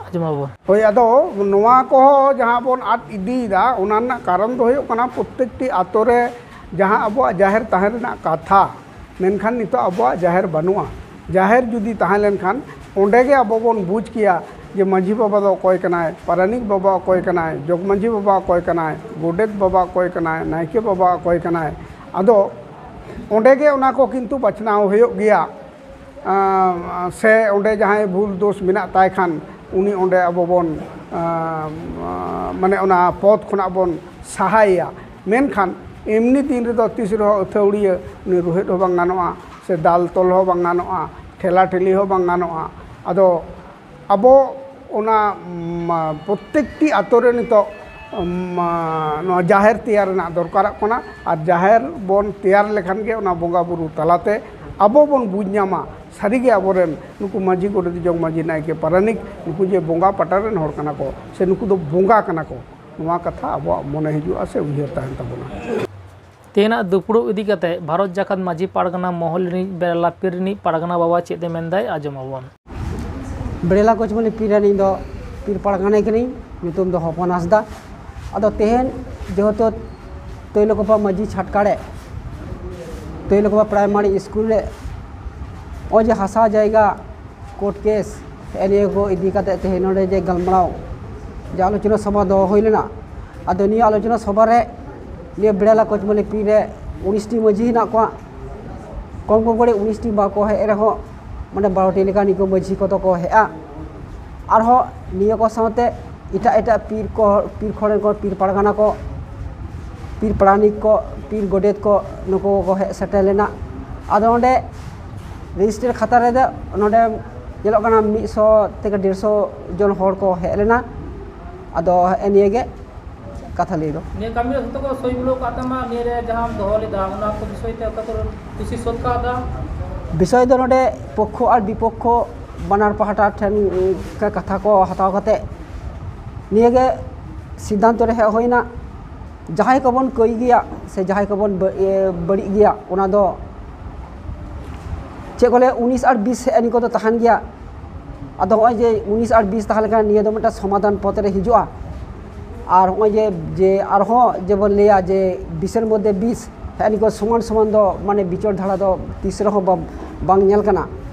ᱟᱸᱡᱚᱢᱟᱵᱚᱱ᱾ ᱦᱳᱭ, ᱟᱫᱚ ᱱᱚᱣᱟ ᱠᱚᱦᱚᱸ ᱡᱟᱦᱟᱸ ᱵᱚᱱ ᱟᱫ ᱤᱫᱤᱭᱮᱫᱟ, ᱚᱱᱟ ᱨᱮᱱᱟᱜ ᱠᱟᱨᱚᱱ ᱫᱚ ᱦᱩᱭᱩᱜ ᱠᱟᱱᱟ, ᱯᱨᱚᱛᱮᱠᱴᱤ ᱟᱛᱳ ᱨᱮ ᱡᱟᱦᱟᱸ ᱟᱵᱚᱣᱟᱜ ᱡᱟᱦᱮᱨ ᱛᱟᱦᱮᱸ ᱨᱮᱱᱟᱜ ᱠᱟᱛᱷᱟ, ᱢᱮᱱᱠᱷᱟᱱ ᱱᱤᱛᱚᱜ ᱟᱵᱚᱣᱟᱜ ᱡᱟᱦᱮᱨ ᱵᱟᱹᱱᱩᱜᱼᱟ᱾ ᱡᱟᱦᱮᱨ ᱡᱩᱫᱤ ᱛᱟᱦᱮᱸ ᱞᱮᱱᱠᱷᱟᱱ, ᱚᱸᱰᱮ ᱜᱮ ᱟᱵᱚ ᱵᱚᱱ ᱵᱩᱡᱽ ᱠᱮᱭᱟ ᱡᱮ ᱢᱟᱹᱡᱷᱤ ᱵᱟᱵᱟ ᱫᱚ ᱚᱠᱚᱭ ᱠᱟᱱᱟᱭ, ᱯᱟᱨᱟᱱᱤᱠ ᱵᱟᱵᱟ ᱚᱠᱚᱭ ᱠᱟᱱᱟᱭ, ᱡᱚᱜᱽ ᱢᱟᱹᱡᱷᱤ ᱵᱟᱵᱟ ᱚᱠᱚᱭ ᱠᱟᱱᱟᱭ, ᱜᱚᱰᱮᱛ ᱵᱟᱵᱟ ᱚᱠᱚᱭ ᱠᱟᱱᱟᱭ, ᱱᱟᱭᱠᱮ ᱵᱟᱵᱟ ᱚᱠᱚᱭ ᱠᱟᱱᱟᱭ᱾ ᱟᱫᱚ ᱚᱸᱰᱮ ᱜᱮ ᱚᱱᱟ ᱠᱚ ᱠᱤᱱᱛᱩ ᱵᱟᱪᱷᱱᱟᱣ ᱦᱩᱭᱩᱜ ᱜᱮᱭᱟ᱾ ᱟᱸ, ᱥᱮ ᱚᱸᱰᱮ ᱡᱟᱦᱟᱸᱭ ᱵᱷᱩᱞ ᱫᱳᱥ ᱢᱮᱱᱟᱜ ᱛᱟᱭ ᱠᱷᱟᱱ, ᱩᱱᱤ ᱚᱸᱰᱮ ᱟᱵᱚ ᱵᱚᱱ, ᱟᱸ, ᱢᱟᱱᱮ ᱚᱱᱟ ᱯᱚᱫᱽ ᱠᱷᱚᱱᱟᱜ ᱵᱚᱱ ᱥᱟᱦᱟᱭᱮᱭᱟ᱾ ᱢᱮᱱᱠᱷᱟᱱ ᱮᱢᱱᱤ ᱫᱤᱱ ᱨᱮᱫᱚ ᱛᱤᱥ ᱨᱮᱦᱚᱸ ᱟᱹᱛᱷᱟᱹᱣᱲᱤᱭᱟᱹ ᱩᱱᱤ ᱨᱩᱦᱮᱫ ᱦᱚᱸ ᱵᱟᱝ ᱜᱟᱱᱚᱜᱼᱟ, ᱥᱮ ᱫᱟᱞ ᱛᱚᱞ ᱦᱚᱸ ᱵᱟᱝ ᱜᱟᱱᱚᱜᱼᱟ, ᱴᱷᱮᱞᱟ ᱴᱷᱮᱞᱤ ᱦᱚᱸ ᱵᱟᱝ ᱜᱟᱱᱚᱜᱼᱟ᱾ ᱟᱫᱚ ᱟᱵᱚ ᱚᱱᱟ, ᱢᱟ, ᱯᱨᱚᱛᱮᱠᱴᱤ ᱟᱛᱳ ᱨᱮ ᱱᱤᱛᱚᱜ, ᱢᱟ, ᱱᱚᱣᱟ ᱡᱟᱦᱮᱨ ᱛᱮᱭᱟᱨ ᱨᱮᱱᱟᱜ ᱫᱚᱨᱠᱟᱨᱚᱜ ᱠᱟᱱᱟ᱾ ᱟᱨ ᱡᱟᱦᱮᱨ ᱵᱚᱱ ᱛᱮᱭᱟᱨ ᱞᱮᱠᱷᱟᱱ ᱜᱮ ᱚᱱᱟ ᱵᱚᱸᱜᱟ ᱵᱩᱨᱩ ᱛᱟᱞᱟᱛᱮ ᱟᱵᱚ ᱵᱚᱱ ᱵᱩᱡᱽ ᱧᱟᱢᱟ, ᱥᱟᱹᱨᱤᱜᱮ ᱟᱵᱚᱨᱮᱱ ᱱᱩᱠᱩ ᱢᱟᱹᱡᱷᱤ, ᱜᱚᱰᱮᱛ, ᱡᱚᱜᱽ ᱢᱟᱹᱡᱷᱤ, ᱱᱟᱭᱠᱮ, ᱯᱟᱨᱟᱱᱤᱠ, ᱱᱩᱠᱩ ᱡᱮ ᱵᱚᱸᱜᱟ ᱯᱟᱴᱟ ᱨᱮᱱ ᱦᱚᱲ ᱠᱟᱱᱟ ᱠᱚ, ᱥᱮ ᱱᱩᱠᱩ ᱫᱚ ᱵᱚᱸᱜᱟ ᱠᱟᱱᱟ ᱠᱚ, ᱱᱚᱣᱟ ᱠᱟᱛᱷᱟ ᱟᱵᱚᱣᱟᱜ ᱢᱚᱱᱮ ᱦᱤᱡᱩᱜᱼᱟ ᱥᱮ ᱩᱭᱦᱟᱹᱨ ᱛᱟᱦᱮᱱ ᱛᱟᱵᱚᱱᱟ᱾ ᱛᱮᱦᱮᱧᱟᱜ ᱫᱩᱯᱲᱩᱵ ᱤᱫᱤ ᱠᱟᱛᱮ ᱵᱷᱟᱨᱚᱛ ᱡᱟᱠᱟᱛ ᱢᱟᱹᱡᱷᱤ ᱯᱟᱨᱜᱟᱱᱟ ᱢᱚᱦᱚᱞ ᱨᱤᱱᱤᱡ ᱵᱮᱨᱮᱞᱟ ᱯᱤᱨ ᱨᱤᱱᱤᱡ ᱯᱟᱨᱜᱟᱱᱟ ᱵᱟᱵᱟ ᱪᱮᱫ ᱮ ᱢᱮᱱᱫᱟᱭ, ᱟᱸᱡᱚᱢ ᱟᱵᱚᱱ᱾ ᱵᱮᱲᱮᱞᱟ ᱠᱚᱪᱢᱚᱞᱤ ᱯᱤᱨ ᱨᱮᱱᱤᱡ ᱫᱚ ᱯᱤᱨ ᱯᱟᱨᱜᱟᱱᱟ ᱠᱟᱹᱱᱟᱹᱧ᱾ ᱧᱩᱛᱩᱢ ᱫᱚ ᱦᱚᱯᱚᱱ ᱦᱟᱸᱥᱫᱟ᱾ ᱟᱫᱚ ᱛᱮᱦᱮᱧ ᱡᱮᱦᱮᱛᱩ ᱛᱚᱭᱞᱚᱠᱚᱯᱟ ᱢᱟᱹᱡᱷᱤ ᱪᱷᱟᱴᱠᱟ ᱨᱮ, ᱛᱚᱭᱞᱚᱠᱚᱯᱟ ᱯᱨᱟᱭᱢᱟᱨᱤ ᱥᱠᱩᱞ ᱨᱮ ᱱᱚᱜᱼᱚᱭ ᱡᱮ ᱦᱟᱥᱟ ᱡᱟᱭᱜᱟ ᱠᱳᱨᱴ ᱠᱮᱥ ᱱᱤᱭᱟᱹ ᱠᱚ ᱤᱫᱤ ᱠᱟᱛᱮ ᱛᱮᱦᱮᱧ ᱱᱚᱰᱮ ᱡᱮ ᱜᱟᱞᱢᱟᱨᱟᱣ, ᱡᱮ ᱟᱞᱳᱪᱚᱱᱟ ᱥᱚᱵᱷᱟ ᱫᱚᱦᱚ ᱦᱩᱭ ᱞᱮᱱᱟ᱾ ᱟᱫᱚ ᱱᱤᱭᱟᱹ ᱟᱞᱳᱪᱚᱱᱟ ᱥᱚᱵᱷᱟ ᱨᱮ ᱱᱤᱭᱟᱹ ᱵᱮᱲᱮᱞᱟ ᱠᱚᱪᱢᱚᱞᱤ ᱯᱤᱨ ᱨᱮ ᱩᱱᱤᱥ ᱴᱤ ᱢᱟᱹᱡᱷᱤ ᱦᱮᱱᱟᱜ ᱠᱚᱣᱟ᱾ ᱠᱚᱢ ᱠᱚᱢ ᱠᱚᱨᱮ ᱩᱱᱤᱥ ᱴᱤ ᱵᱟᱠᱚ ᱦᱮᱡ ᱨᱮᱦᱚᱸ ᱢᱟᱱᱮ ᱵᱟᱨᱚ ᱴᱤ ᱞᱮᱠᱟ ᱱᱤᱠᱩ ᱢᱟᱹᱡᱷᱤ ᱠᱚᱫᱚ ᱠᱚ ᱦᱮᱡᱼᱟ᱾ ᱟᱨᱦᱚᱸ ᱱᱤᱭᱟᱹ ᱠᱚ ᱥᱟᱶᱛᱮ ᱮᱴᱟᱜ ᱮᱴᱟᱜ ᱯᱤᱨ ᱠᱚ, ᱯᱤᱨ ᱠᱷᱚᱸᱰ ᱨᱮᱱ ᱠᱚ, ᱯᱤᱨ ᱯᱟᱨᱜᱟᱱᱟ ᱠᱚ, ᱯᱤᱨ ᱯᱟᱨᱟᱱᱤᱠ ᱠᱚ, ᱯᱤᱨ ᱜᱚᱰᱮᱛ ᱠᱚ, ᱱᱩᱠᱩ ᱠᱚᱠᱚ ᱦᱮᱡ ᱥᱮᱴᱮᱨ ᱞᱮᱱᱟ᱾ ᱟᱫᱚ ᱚᱸᱰᱮ ᱨᱮᱡᱤᱥᱴᱟᱨ ᱠᱷᱟᱛᱟ ᱨᱮᱫᱚ ᱱᱚᱰᱮ ᱧᱮᱞᱚᱜ ᱠᱟᱱᱟ ᱢᱤᱫ ᱥᱚ ᱛᱷᱮᱠᱮ ᱰᱮᱲᱥᱚ ᱡᱚᱱ ᱦᱚᱲ ᱠᱚ ᱦᱮᱡ ᱞᱮᱱᱟ᱾ ᱟᱫᱚ ᱦᱮᱸᱜᱼᱮ ᱱᱤᱭᱟᱹ ᱜᱮ ᱠᱟᱛᱷᱟ ᱞᱟᱹᱭ ᱫᱚ᱾ ᱱᱤᱭᱟᱹ ᱠᱟᱹᱢᱤ ᱨᱮ ᱡᱷᱚᱛᱚ ᱠᱚ ᱥᱳᱭ ᱢᱩᱞᱟᱹᱣ ᱠᱟᱜ ᱛᱟᱢᱟ, ᱱᱤᱭᱟᱹ ᱨᱮ ᱡᱟᱦᱟᱸᱢ ᱫᱚᱦᱚ ᱞᱮᱫᱟ, ᱚᱱᱟ ᱠᱚ ᱵᱤᱥᱚᱭ ᱛᱮ ᱚᱠᱟ ᱠᱚᱨᱮ ᱠᱩᱥᱤ ᱥᱚᱛ ᱠᱟᱣᱫᱟ? ᱵᱤᱥᱚᱭ ᱫᱚ ᱱᱚᱰᱮ ᱯᱚᱠᱠᱷᱚ ᱟᱨ ᱵᱤᱯᱚᱠᱠᱷᱚ ᱵᱟᱱᱟᱨ ᱯᱟᱦᱴᱟ ᱴᱷᱮᱱ ᱠᱟᱛᱷᱟ ᱠᱚ ᱦᱟᱛᱟᱣ ᱠᱟᱛᱮ ᱱᱤᱭᱟᱹ ᱜᱮ ᱥᱤᱫᱽᱫᱷᱟᱱᱛᱚ ᱨᱮ ᱦᱮᱡ ᱦᱩᱭᱱᱟ᱾ ᱡᱟᱦᱟᱸᱭ ᱠᱚᱵᱚᱱ ᱠᱟᱹᱭ ᱜᱮᱭᱟ ᱥᱮ ᱡᱟᱦᱟᱸᱭ ᱠᱚᱵᱚᱱ ᱵᱟᱹ-, ᱮ, ᱵᱟᱹᱲᱤᱡ ᱜᱮᱭᱟ, ᱚᱱᱟ ᱫᱚ ᱪᱮᱫ ᱠᱚ ᱞᱟᱹᱭᱟ, ᱩᱱᱤᱥ ᱟᱨ ᱵᱤᱥ ᱦᱮᱡ ᱱᱤᱭᱟᱹ ᱠᱚᱫᱚ ᱛᱟᱦᱮᱱ ᱜᱮᱭᱟ᱾ ᱟᱫᱚ ᱱᱚᱜᱼᱚᱭ ᱡᱮ ᱩᱱᱤᱥ ᱟᱨ ᱵᱤᱥ ᱛᱟᱦᱮᱸ ᱞᱮᱱᱠᱷᱟᱱ ᱱᱤᱭᱟᱹ ᱫᱚ ᱢᱤᱫᱴᱟᱝ ᱥᱚᱢᱟᱫᱷᱟᱱ ᱯᱚᱛᱷ ᱨᱮ ᱦᱤᱡᱩᱜᱼᱟ᱾ ᱟᱨ ᱱᱚᱜᱼᱚᱭ ᱡᱮ, ᱡᱮ ᱟᱨᱦᱚᱸ ᱡᱮᱵᱚᱱ ᱞᱟᱹᱭᱟ ᱡᱮ ᱵᱤᱥᱮᱨ ᱢᱚᱫᱽᱫᱷᱮ ᱵᱤᱥ ᱦᱮᱡ ᱱᱤᱭᱟᱹ ᱠᱚ ᱥᱚᱢᱟᱱ ᱥᱚᱢᱟᱱ ᱫᱚ ᱢᱟᱱᱮ ᱵᱤᱪᱟᱹᱨ ᱫᱷᱟᱨᱟ ᱫᱚ ᱛᱤᱥ ᱨᱮᱦᱚᱸ ᱵᱟ-, ᱵᱟᱝ ᱧᱮᱞ ᱠᱟᱱᱟ᱾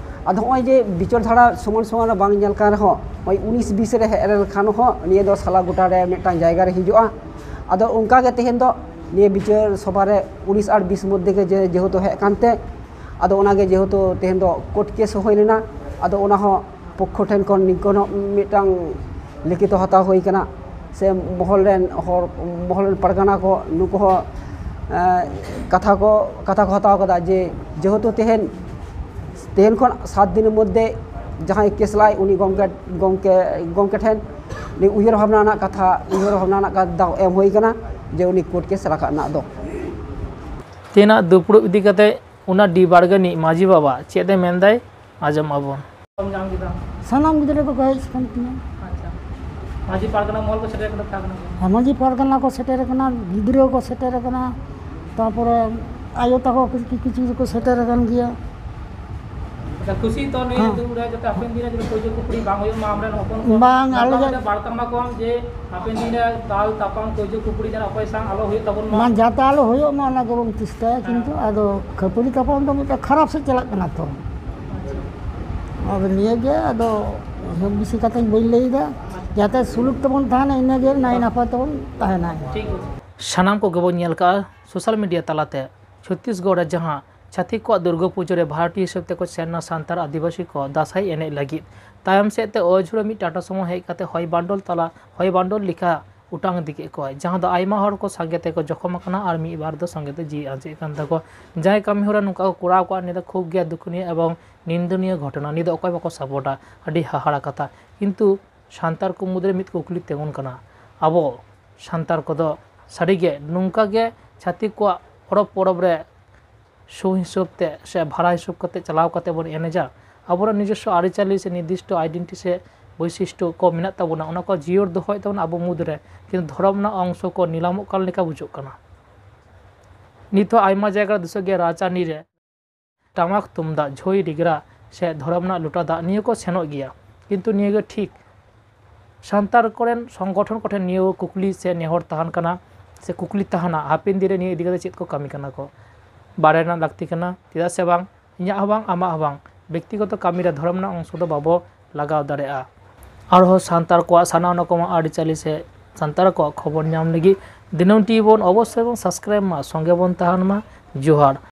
ᱟᱫᱚ ᱱᱚᱜᱼᱚᱭ ᱡᱮ ᱵᱤᱪᱟᱹᱨ ᱫᱷᱟᱨᱟ ᱥᱚᱢᱟᱱ ᱥᱚᱢᱟᱱ ᱨᱮ ᱵᱟᱝ ᱧᱮᱞ ᱠᱟᱱ ᱨᱮᱦᱚᱸ, ᱱᱚᱜᱼᱚᱭ ᱩᱱᱤᱥ ᱵᱤᱥ ᱨᱮ ᱦᱮᱡ ᱞᱮᱱᱠᱷᱟᱱ ᱦᱚᱸ ᱱᱤᱭᱟᱹ ᱫᱚ ᱥᱟᱞᱟ ᱜᱚᱴᱟ ᱨᱮ ᱢᱤᱫᱴᱟᱝ ᱡᱟᱭᱜᱟ ᱨᱮ ᱦᱤᱡᱩᱜᱼᱟ᱾ ᱟᱫᱚ ᱚᱱᱠᱟ ᱜᱮ ᱛᱮᱦᱮᱧ ᱫᱚ ᱱᱤᱭᱟᱹ ᱵᱤᱪᱟᱹᱨ ᱥᱚᱵᱷᱟ ᱨᱮ ᱩᱱᱤᱥ ᱟᱨ ᱵᱤᱥ ᱢᱚᱫᱽᱫᱷᱮ ᱜᱮ ᱡᱮ, ᱡᱮᱦᱮᱛᱩ ᱦᱮᱡ ᱠᱟᱱᱛᱮ, ᱟᱫᱚ ᱚᱱᱟᱜᱮ ᱡᱮᱦᱮᱛᱩ ᱛᱮᱦᱮᱧ ᱫᱚ ᱠᱳᱨᱴ ᱠᱮᱥ ᱦᱚᱸ ᱦᱩᱭ ᱞᱮᱱᱟ, ᱟᱫᱚ ᱚᱱᱟ ᱦᱚᱸ ᱯᱚᱠᱠᱷᱚ ᱴᱷᱮᱱ ᱠᱷᱚᱱ ᱱᱤᱝᱠᱟᱹᱱᱚᱜ ᱢᱤᱫᱴᱟᱝ ᱞᱤᱠᱷᱤᱛᱚ ᱦᱟᱛᱟᱣ ᱦᱩᱭ ᱠᱟᱱᱟ, ᱥᱮ ᱢᱚᱦᱚᱞ ᱨᱮᱱ ᱦᱚᱲ, ᱢᱚᱦᱚᱞ ᱨᱮᱱ ᱯᱟᱨᱜᱟᱱᱟ ᱠᱚ, ᱱᱩᱠᱩ ᱦᱚᱸ ᱠᱟᱛᱷᱟ ᱠᱚ ᱠᱟᱛᱷᱟ ᱠᱚ ᱦᱟᱛᱟᱣ ᱠᱟᱫᱟ ᱡᱮ ᱡᱮᱦᱮᱛᱩ ᱛᱮᱦᱮᱧ ᱛᱮᱦᱮᱧ ᱠᱷᱚᱱ ᱥᱟᱛ ᱫᱤᱱ ᱢᱚᱫᱽᱫᱷᱮ ᱡᱟᱦᱟᱸᱭ ᱠᱮᱥ ᱞᱟᱭ ᱩᱱᱤ ᱜᱚᱢᱠᱮ ᱜᱚᱢᱠᱮ ᱜᱚᱢᱠᱮ ᱴᱷᱮᱱ ᱩᱭᱦᱟᱹᱨ ᱵᱷᱟᱵᱽᱱᱟ ᱨᱮᱱᱟᱜ ᱠᱟᱛᱷᱟ ᱩᱭᱦᱟᱹᱨ ᱵᱷᱟᱵᱽᱱᱟ ᱨᱮᱱᱟᱜ ᱫᱟᱣ ᱮᱢ ᱦᱩᱭ ᱠᱟᱱᱟ ᱡᱮ ᱩᱱᱤ ᱠᱳᱨᱴ ᱠᱮᱥ ᱨᱟᱠᱟᱵ ᱨᱮᱱᱟᱜ ᱫᱚ᱾ ᱛᱮᱱᱟᱜ ᱫᱩᱯᱲᱩᱵ ᱤᱫᱤ ᱠᱟᱛᱮ ᱚᱱᱟ ᱰᱤ ᱵᱟᱲᱜᱟᱹᱱᱤᱡ ᱢᱟᱹᱡᱷᱤ ᱵᱟᱵᱟ ᱪᱮᱫ ᱮ ᱢᱮᱱᱫᱟᱭ, ᱟᱸᱡᱚᱢ ᱟᱵᱚᱱ᱾ ᱥᱟᱱᱟᱢ ᱜᱤᱫᱽᱨᱟᱹ ᱠᱚᱠᱚ ᱦᱮᱡ ᱟᱠᱟᱱ ᱛᱤᱧᱟ᱾ ᱟᱪᱪᱷᱟ᱾ ᱢᱟᱹᱡᱷᱤ ᱯᱟᱨᱜᱟᱱᱟ ᱢᱚᱦᱚᱞ ᱠᱚ ᱥᱮᱴᱮᱨ ᱟᱠᱟᱱᱟ, ᱛᱟᱦᱮᱸ ᱠᱟᱱᱟ ᱠᱚ? ᱦᱮᱸ, ᱢᱟᱹᱡᱷᱤ ᱯᱟᱨᱜᱟᱱᱟ ᱠᱚ ᱥᱮᱴᱮᱨ ᱟᱠᱟᱱᱟ, ᱜᱤᱫᱽᱨᱟᱹ ᱠᱚ ᱥᱮᱴᱮᱨ ᱟᱠᱟᱱᱟ, ᱛᱟᱨᱯᱚᱨᱮ ᱟᱭᱳ ᱛᱟᱠᱚ ᱠᱤᱪᱷᱩ ᱠᱤᱪᱷᱩ ᱫᱚᱠᱚ ᱥᱮᱴᱮᱨ ᱟᱠᱟᱱ ᱜᱮᱭᱟ᱾ ᱟᱪᱪᱷᱟ, ᱠᱩᱥᱤ ᱛᱚ ᱱᱤᱭᱟᱹ ᱦᱮᱸ᱾ ᱫᱩᱲᱩᱵ ᱨᱮ ᱡᱟᱛᱮ ᱦᱟᱯᱮᱱ ᱫᱤᱱ ᱨᱮ ᱡᱟᱛᱮ ᱠᱟᱹᱭᱡᱟᱹ ᱠᱷᱟᱹᱯᱟᱹᱨᱤ ᱵᱟᱝ ᱦᱩᱭᱩᱜ ᱢᱟ ᱟᱢᱨᱮᱱ ᱦᱚᱯᱚᱱ ᱠᱚ᱾ ᱵᱟᱝ, ᱟᱞᱮ ᱱᱚᱝᱠᱟ ᱫᱚ ᱡᱟᱛᱮ ᱵᱟᱲᱠᱟᱢ ᱢᱟᱠᱚ ᱡᱮ ᱦᱟᱯᱮᱱ ᱫᱤᱱ ᱨᱮ ᱫᱟᱞ ᱛᱟᱯᱟᱢ ᱠᱟᱹᱭᱡᱟᱹ ᱠᱷᱟᱹᱯᱟᱹᱨᱤ ᱡᱮᱱᱚ ᱚᱠᱚᱭ ᱥᱟᱶ ᱟᱞᱚ ᱦᱩᱭᱩᱜ ᱛᱟᱵᱚᱱ ᱢᱟ᱾ ᱵᱟᱝ, ᱡᱟᱛᱮ ᱟᱞᱚ ᱦᱩᱭᱩᱜ ᱢᱟ ᱚᱱᱟ ᱜᱮᱵᱚᱱ ᱪᱮᱥᱴᱟᱭᱟ, ᱦᱮᱸ᱾ ᱠᱤᱱᱛᱩ ᱟᱫᱚ ᱠᱷᱟᱹᱯᱟᱹᱨᱤ ᱛᱟᱯᱟᱢ ᱫᱚ ᱢᱤᱫᱴᱟᱝ ᱠᱷᱟᱨᱟᱯ ᱥᱮᱫ ᱪᱟᱞᱟᱜ ᱠᱟᱱᱟ ᱛᱚ᱾ ᱟᱫᱚ ᱱᱤᱭᱟᱹᱜᱮ ᱟᱫᱚ ᱵᱮᱥᱤ ᱠᱟᱛᱷᱟᱧ ᱵᱟᱹᱧ ᱞᱟᱹᱭᱫᱟ, ᱡᱟᱛᱮ ᱥᱩᱞᱩᱠ ᱛᱮᱵᱚᱱ ᱛᱟᱦᱮᱱᱟ, ᱤᱱᱟᱹᱜᱮ ᱱᱟᱭ ᱱᱟᱯᱟᱭ ᱛᱮᱵᱚᱱ ᱛᱟᱦᱮᱱᱟ᱾ ᱴᱷᱤᱠ ᱟᱪᱷᱮ᱾ ᱥᱟᱱᱟᱢ ᱠᱚᱜᱮ ᱵᱚᱱ ᱧᱮᱞ ᱠᱟᱜᱼᱟ ᱥᱳᱥᱟᱞ ᱢᱤᱰᱤᱭᱟ ᱛᱟᱞᱟᱛᱮ ᱪᱷᱚᱛᱛᱤᱥᱜᱚᱲ ᱨᱮ ᱡᱟᱦᱟᱸ ᱪᱷᱟᱹᱛᱤᱠ ᱠᱚᱣᱟᱜ ᱫᱩᱨᱜᱟᱹ ᱯᱩᱡᱟᱹ ᱨᱮ ᱵᱷᱟᱨᱟᱴᱤ ᱦᱤᱥᱟᱹᱵ ᱛᱮᱠᱚ ᱥᱮᱱ ᱮᱱᱟ ᱥᱟᱱᱛᱟᱲ ᱟᱹᱫᱤᱵᱟᱹᱥᱤ ᱠᱚ ᱫᱟᱸᱥᱟᱭ ᱮᱱᱮᱡ ᱞᱟᱹᱜᱤᱫ᱾ ᱛᱟᱭᱚᱢ ᱥᱮᱫ ᱛᱮ ᱚᱡᱷᱩᱲᱟᱹ ᱢᱤᱫ ᱴᱟᱴᱟ ᱥᱩᱢᱳ ᱦᱮᱡ ᱠᱟᱛᱮ ᱦᱚᱭ ᱵᱟᱱᱰᱳᱞ ᱛᱟᱞᱟ, ᱦᱚᱭ ᱵᱟᱱᱰᱳᱞ ᱞᱮᱠᱟ ᱚᱴᱟᱝ ᱤᱫᱤ ᱠᱮᱫ ᱠᱚᱣᱟᱭ, ᱡᱟᱦᱟᱸ ᱫᱚ ᱟᱭᱢᱟ ᱦᱚᱲ ᱠᱚ ᱥᱟᱸᱜᱮ ᱛᱮᱠᱚ ᱡᱚᱠᱷᱚᱢ ᱟᱠᱟᱱᱟ ᱟᱨ ᱢᱤᱫ ᱵᱟᱨ ᱫᱚ ᱥᱟᱸᱜᱮ ᱛᱮ ᱡᱤᱣᱤ ᱟᱸᱡᱮᱫ ᱠᱟᱱ ᱛᱟᱠᱚᱣᱟ᱾ ᱡᱟᱦᱟᱸᱭ ᱠᱟᱹᱢᱤ ᱦᱚᱨᱟ ᱱᱚᱝᱠᱟ ᱠᱚ ᱠᱚᱨᱟᱣ ᱠᱚᱣᱟ, ᱱᱤᱭᱟᱹ ᱫᱚ ᱠᱷᱩᱵ ᱜᱮ ᱫᱩᱠᱷᱱᱤᱭᱟᱹ ᱮᱵᱚᱝ ᱱᱤᱱᱫᱚᱱᱤᱭᱚ ᱜᱷᱚᱴᱚᱱᱟ᱾ ᱱᱤᱭᱟᱹ ᱫᱚ ᱚᱠᱚᱭ ᱵᱟᱠᱚ ᱥᱟᱯᱳᱨᱴᱟ, ᱟᱹᱰᱤ ᱦᱟᱦᱟᱲᱟ ᱠᱟᱛᱷᱟ᱾ ᱠᱤᱱᱛᱩ ᱥᱟᱱᱛᱟᱲ ᱠᱚ ᱢᱩᱫᱽᱨᱮ ᱢᱤᱫ ᱠᱩᱠᱞᱤ ᱛᱤᱸᱜᱩᱱ ᱠᱟᱱᱟ, ᱟᱵᱚ ᱥᱟᱱᱛᱟᱲ ᱠᱚᱫᱚ ᱥᱟᱹᱨᱤᱜᱮ ᱱᱚᱝᱠᱟ ᱜᱮ ᱪᱷᱟᱹᱛᱤᱠ ᱠᱚᱣᱟᱜ ᱯᱚᱨᱚᱵᱽ ᱯᱚᱨᱚᱵᱽ ᱨᱮ ᱥᱳ ᱦᱤᱥᱟᱹᱵ ᱛᱮ ᱥᱮ ᱵᱷᱟᱲᱟ ᱦᱤᱥᱟᱹᱵ ᱠᱟᱛᱮ ᱪᱟᱞᱟᱣ ᱠᱟᱛᱮ ᱵᱚᱱ ᱮᱱᱮᱡᱟ? ᱟᱵᱚᱨᱮᱱ ᱱᱤᱡᱚᱥᱥᱚ ᱟᱹᱨᱤᱪᱟᱹᱞᱤ ᱥᱮ ᱱᱤᱨᱫᱤᱥᱴᱚ ᱟᱭᱰᱮᱱᱴᱤᱴᱤ ᱥᱮ ᱵᱳᱭᱥᱤᱥᱴᱚ ᱠᱚ ᱢᱮᱱᱟᱜ ᱛᱟᱵᱚᱱᱟ, ᱚᱱᱟ ᱠᱚ ᱡᱤᱭᱟᱹᱲ ᱫᱚᱦᱚᱭ ᱛᱟᱵᱚᱱᱟ ᱟᱵᱚ ᱢᱩᱫᱽᱨᱮ, ᱠᱤᱱᱛᱩ ᱫᱷᱚᱨᱚᱢ ᱨᱮᱱᱟᱜ ᱚᱝᱥᱚ ᱠᱚ ᱱᱤᱞᱟᱢᱚᱜ ᱠᱟᱱ ᱞᱮᱠᱟ ᱵᱩᱡᱷᱟᱹᱜ ᱠᱟᱱᱟ᱾ ᱱᱤᱛ ᱦᱚᱸ ᱟᱭᱢᱟ ᱡᱟᱭᱜᱟ ᱨᱮ ᱫᱤᱥᱟᱹᱜ ᱜᱮᱭᱟ ᱨᱟᱡᱽᱟᱹᱨᱤ ᱨᱮ ᱴᱟᱢᱟᱠ ᱛᱩᱢᱫᱟᱜ, ᱡᱷᱳᱭ ᱨᱤᱜᱽᱨᱟ ᱥᱮ ᱫᱷᱚᱨᱚᱢ ᱨᱮᱱᱟᱜ ᱞᱚᱴᱟ ᱫᱟᱜ ᱱᱤᱭᱟᱹ ᱠᱚ ᱥᱮᱱᱚᱜ ᱜᱮᱭᱟ, ᱠᱤᱱᱛᱩ ᱱᱤᱭᱟᱹ ᱜᱮ ᱴᱷᱤᱠ? ᱥᱟᱱᱛᱟᱲ ᱠᱚᱨᱮᱱ ᱥᱚᱝᱜᱚᱴᱷᱚᱱ ᱠᱚᱴᱷᱮᱱ ᱱᱤᱭᱟᱹ ᱠᱩᱠᱞᱤ ᱥᱮ ᱱᱮᱦᱚᱨ ᱛᱟᱦᱮᱱ ᱠᱟᱱᱟ ᱥᱮ ᱠᱩᱠᱞᱤ ᱛᱟᱦᱮᱱᱟ, ᱦᱟᱯᱮᱱ ᱫᱤᱱ ᱨᱮ ᱱᱤᱭᱟᱹ ᱤᱫᱤ ᱠᱟᱛᱮ ᱪᱮᱫ ᱠᱚ ᱠᱟᱹᱢᱤ ᱠᱟᱱᱟ ᱠᱚ? ᱵᱟᱲᱟᱭ ᱨᱮᱱᱟᱜ ᱞᱟᱹᱠᱛᱤ ᱠᱟᱱᱟ, ᱪᱮᱫᱟᱜ ᱥᱮ ᱵᱟᱝ ᱤᱧᱟᱹᱜ ᱦᱚᱸ ᱵᱟᱝ ᱟᱢᱟᱜ ᱦᱚᱸ ᱵᱟᱝ ᱵᱮᱠᱛᱤᱜᱚᱛᱚ ᱠᱟᱹᱢᱤ ᱨᱮ ᱫᱷᱚᱨᱚᱢ ᱨᱮᱱᱟᱜ ᱚᱝᱥᱚ ᱫᱚ ᱵᱟᱵᱚ ᱞᱟᱜᱟᱣ ᱫᱟᱲᱮᱭᱟᱜᱼᱟ᱾ ᱟᱨᱦᱚᱸ ᱥᱟᱱᱛᱟᱲ ᱠᱚᱣᱟᱜ ᱥᱟᱱᱟᱢ ᱨᱚᱠᱚᱢᱟᱜ ᱟᱹᱨᱤᱪᱟᱹᱞᱤ ᱥᱮ ᱥᱟᱱᱛᱟᱲ ᱠᱚᱣᱟᱜ ᱠᱷᱚᱵᱚᱨ ᱧᱟᱢ ᱞᱟᱹᱜᱤᱫ ᱫᱤᱱᱟᱹᱢ ᱴᱤᱵᱷᱤ ᱵᱚᱱ ᱚᱵᱚᱥᱥᱳᱭ ᱵᱚᱱ ᱥᱟᱵᱥᱠᱨᱟᱭᱤᱵ ᱢᱟ, ᱥᱚᱸᱜᱮ ᱵᱚᱱ ᱛᱟᱦᱮᱱ ᱢᱟ᱾ ᱡᱚᱦᱟᱨ᱾